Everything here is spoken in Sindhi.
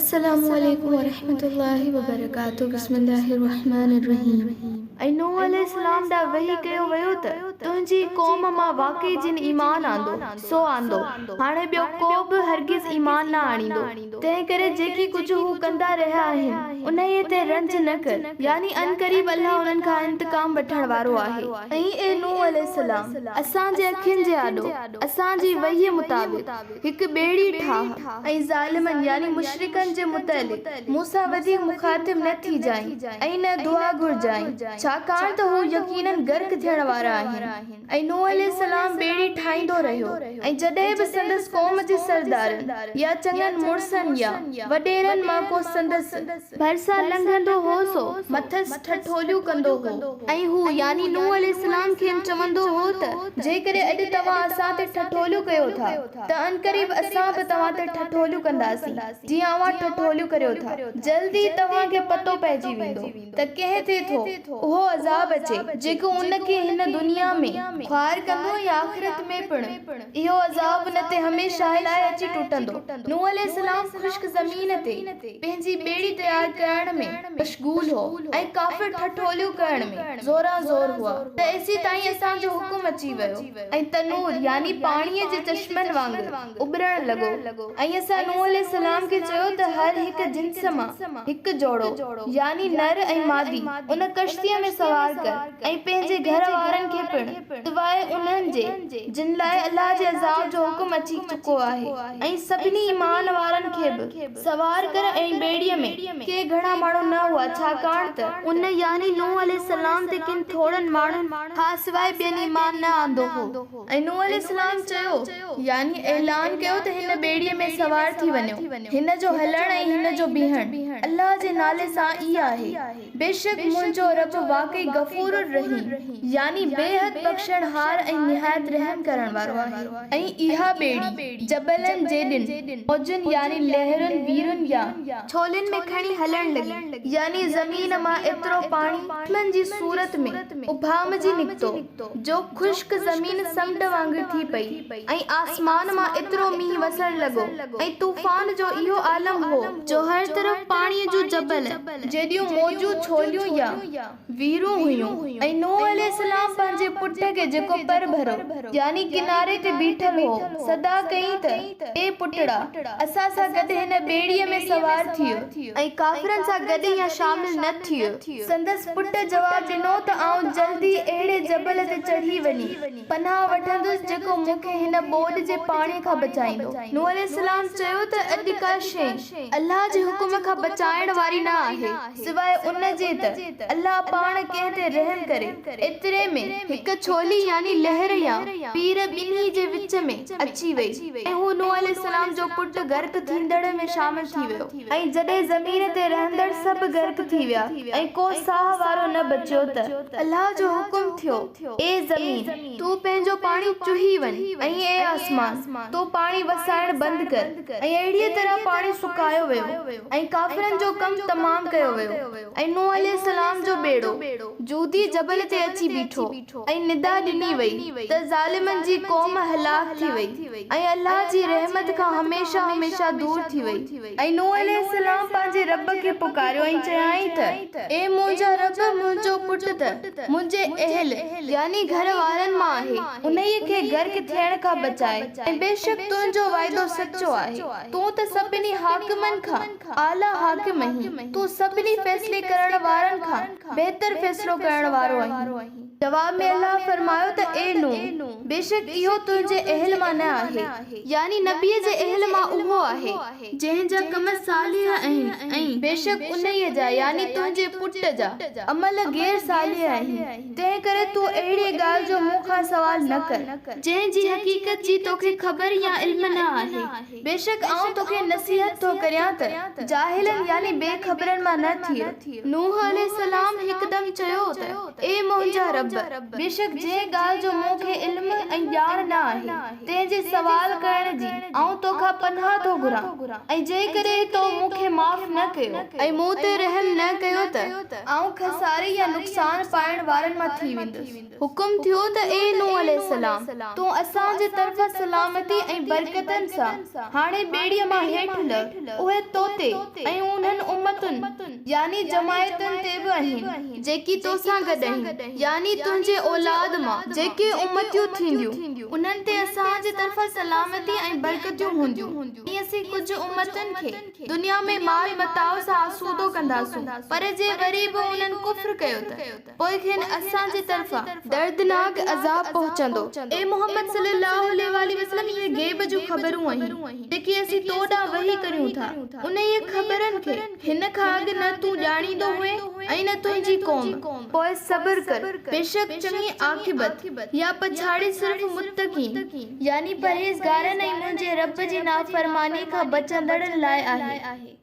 السلام عليڪم ورحمة الله وبرڪاته بسم الله الرحمٰن الرحيم. ۽ نوح عليه السلام ڏانهن وحي ڪيو ويو ته، تنهنجي قوم مان واقعي جن ايمان آندو، سو آندو، هاڻي ٻيو ڪو به هرگز ايمان نه آڻيندو، تنهنڪري جيڪي ڪجهه هو ڪندا رهيا آهن، انهيء تي رنج نه ڪر، يعني عنقريب الله انهن کان انتقام وٺڻ وارو آهي. ۽ اي نوح عليه السلام! اسان جي اکين جي آڏو، اسان جي وحيء مطابق، هڪ ٻيڙي ٺاهه ۽ ظالمن يعني مشرڪن جي متعلق مون سان وڌيڪ مخاطب نه ٿيجانء ۽ نه دعا گهرجانء، ڇاڪاڻ ته هو يقيناً غرق ٿيڻ وارا آهن. ۽ نوح عليه السلام ٻيڙي ٺاهيندو رهيو ۽ جڏهن به سندس قوم جي سردارن يا چڱن مڙسن يا وڏيرن مان ڪو سندس ڀرسان لنگهندو هو سو مٿس ٺٺوليون ڪندو هو ۽ هو، يعني نوح عليه السلام، کين چوندو هو ته جيڪڏهن اڄ توهان اسان تي ٺٺوليون ڪيو ٿا ته عنقريب اسان به توهان تي ٺٺوليون ڪنداسين جيئن اوهان ٺٺوليون ڪريو ٿا. جلد ئي توهان کي پتو پئجي ويندو ته ڪنهن تي ٿو اهو عذاب اچي جيڪو ان کي هن دنيا ۾ خوار ڪندو ۽ آخرت ۾ پڻ اهو عذاب ان تي هميشه لاء اچي ٽٽندو. نوح عليه السلام خشڪ زمين تي پنهنجي ٻيڙي تيار ڪرڻ ۾ مشغول هو ۽ ڪافر ٺٺوليون ڪرڻ ۾ زوران زور هئا ته ايسيتائين اسان جو حڪم اچي ويو ۽ تنور يعني پاڻيء جي چشمن وانگر اٻرڻ لڳو ۽ اسان نوح عليه السلام کي چيو ته هر هڪ جنس مان هڪ جوڙو يعني نر ۽ مادي ان ڪشتيء ۾ سوار ڪر ۽ پنهنجي گهر وارن کي پڻ سواء انهن جي جن لاء الله جي عذاب جو حڪم اچي چڪو آهي ۽ سڀني ايمان وارن کي به سوار ڪر ۽ ٻيڙيء ۾ ڪي گهڻا ماڻهو نه هئا، ڇاڪاڻ ته ان يعني نوح عليه السلام تي ڪن ٿورن ماڻهن کان سواء ٻين ايمان نه آندو هو. ۽ نوح عليه السلام چيو، يعني اعلان ڪيو ته هن ٻيڙيء ۾ سوار ٿي وڃو، هن جو هلڻ ۽ هن جو بيهڻ الله جي نالي سان ئي آهي، بيشڪ منهنجو رب واقعي غفور الرحيم يعني بيحد بخشڻهار ۽ نهايت رحم ڪرڻ وارو آهي. ۽ اها ٻيڙي، جبلن جيڏين موجن يعني لهرن، ويرن يا. ڇولين ۾ کڻي هلڻ لڳي. يعني زمين مان ايترو پاڻي چشمن جي صورت ۾ اڀامجي نڪتو، جو خشڪ زمين سمنڊ وانگر ٿي پئي ۽ آسمان مان ايترو مينهن وسڻ لڳو ۽ طوفان جو اهو عالم هو، جو هر طرف پاڻيء جون جبل جيڏيون موجون ڇوليون يا ويرون هيون ۽ نوح عليه السلام پنهنجي پٽ کي جيڪو پرڀرو يعني ڪناري تي بيٺل هو، صدا ڪئي ته، اي پٽڙا! اسان سان گڏ هن ٻيڙيء ۾ سوار ٿيء ۽ ڪافرن سان گڏ يا شامل نه ٿيء. سندس پٽ جواب ڏنو ته آئون جلد ئي اهڙي جبل تي چڙهي وڃي پناهه وٺندس جيڪو مون کي هن ٻوڏ جي پاڻي کان بچائيندو. نوح عليه السلام چيو ته اڄ ڪا شيء الله جي حڪم کان بچائڻ واري نه آهي سواء ان جي ته الله پاڻ ڪنهن تي رحم ڪري. ايتري ۾ هڪ ڇولي يعني لهر يا پير ٻنهي جي وچ ۾ اچي وئي ۽ هو نوح عليه السلام جو پٽ غرق ٿيندڙن ۾ شامل ٿي ويو. ۽ جڏهن زمين تي رهندڙ سڀ غرق ٿي ويا ۽ ڪو ساهه وارو نه بچيو ته، الله جو حڪم ٿيو، اي زمين! تون پنهنجو پاڻي چهي وڃ ۽ اي آسمان! تون پاڻي وسائڻ بند ڪر. ۽ اهڙيء طرح پاڻي سڪايو ويو ۽ ڪافرن جو ڪم تمام ڪيو ويو. ۽ نوح عليه السلام جو ٻيڙو جودي جبل تي اچي بيٺو ۽ ندا ڏني وئي ته ظالمن جي قوم هلاڪ ٿي وئي ۽ الله جي رحمت کان هميشه هميشه دور ٿي وئي. ۽ نوح عليه السلام پنهنجي رب کي پڪاريو ۽ چيائين ته اي منهنجا رب منهنجو پٽ ته منهنجي اهل، يعني گهر وارن، مان آهي، انهيء کي غرق ٿيڻ کان بچاء ۽ بيشڪ تنهنجو وعدو سچو آهي، تون ته سڀني حاڪمن کان اعليٰ حاڪم آهين، تون سڀني فيصلي ڪرڻ وارن کان بهتر فيصلو ڪرڻ وارو آهين. جواب ۾ الله فرمايو ته اي نوح! بيشڪ اهو تنهنجي اهل مان نه آهي، يعني نبيء جي اهل مان اهو آهي، جنهن جا ڪم صالح آهن ۽ بيشڪ انهيء جا، يعني تنهنجي پٽ جا، عمل غير صالح آهن، تنهنڪري تون اهڙيء ڳالهه جو مون کان سوال نه ڪر، جنهن جي حقيقت جي توکي خبر يا علم نه آهي. بيشڪ آئون توکي نصيحت ٿو ڪريان ته جاهلن يعني بي خبرن مان نه ٿيء. نوح عليه السلام هڪدم چيو ته اي منهنجا رب! رب! بيشڪ جنهن ڳالهه جو مون کي علم ۽ ڄاڻ نه آهي، تنهن جي سوال ڪرڻ جي آئون تو کان پناهه ٿو گهران ۽ جيڪڏهن تو مون کي معاف نه ڪيو. ۽ مون تي رحم نه ڪيو ته آئون خساري يا نقصان پائڻ وارن مان ٿي ويندس. حڪم ٿيو ته اي نوح عليه السلام! تون اسان جي طرفان سلامتي ۽ برڪتن سان هاڻي ٻيڙيء مان هيٺ لهه، اهي تو تي ۽ انهن امتن، يعني جماعتن، تي به آهن، جيڪي تو سان گڏ آهن، يعني تنهنجي اولاد مان جيڪي امتيون ٿينديون، انهن تي اسان جي طرفان سلامتي ۽ برڪتيون هونديون، ۽ اسين ڪجهه امتن کي دنيا ۾ مال متاع سان آسودو ڪنداسون، پر جي وري به انهن ڪفر ڪيو ته. پوء کين اسان جي طرفان دردناڪ عذاب پهچندو. اي محمد صلي الله عليه واٰله وسلم اهي غيب جون خبرون آهن جيڪي اسين تو ڏانهن وحي ڪريون ٿا، انهيء خبرن کي هن کان اڳ نه تون ڄاڻيندو هئين ۽ نه تنهنجي قوم. پوء صبر ڪر، بيشڪ چڱي عاقبت يا پڇاڙي صرف متقين، يعني پرهيزگارن ۽ منهنجي رب جي نافرماني کان بچندڙن لاء آهي.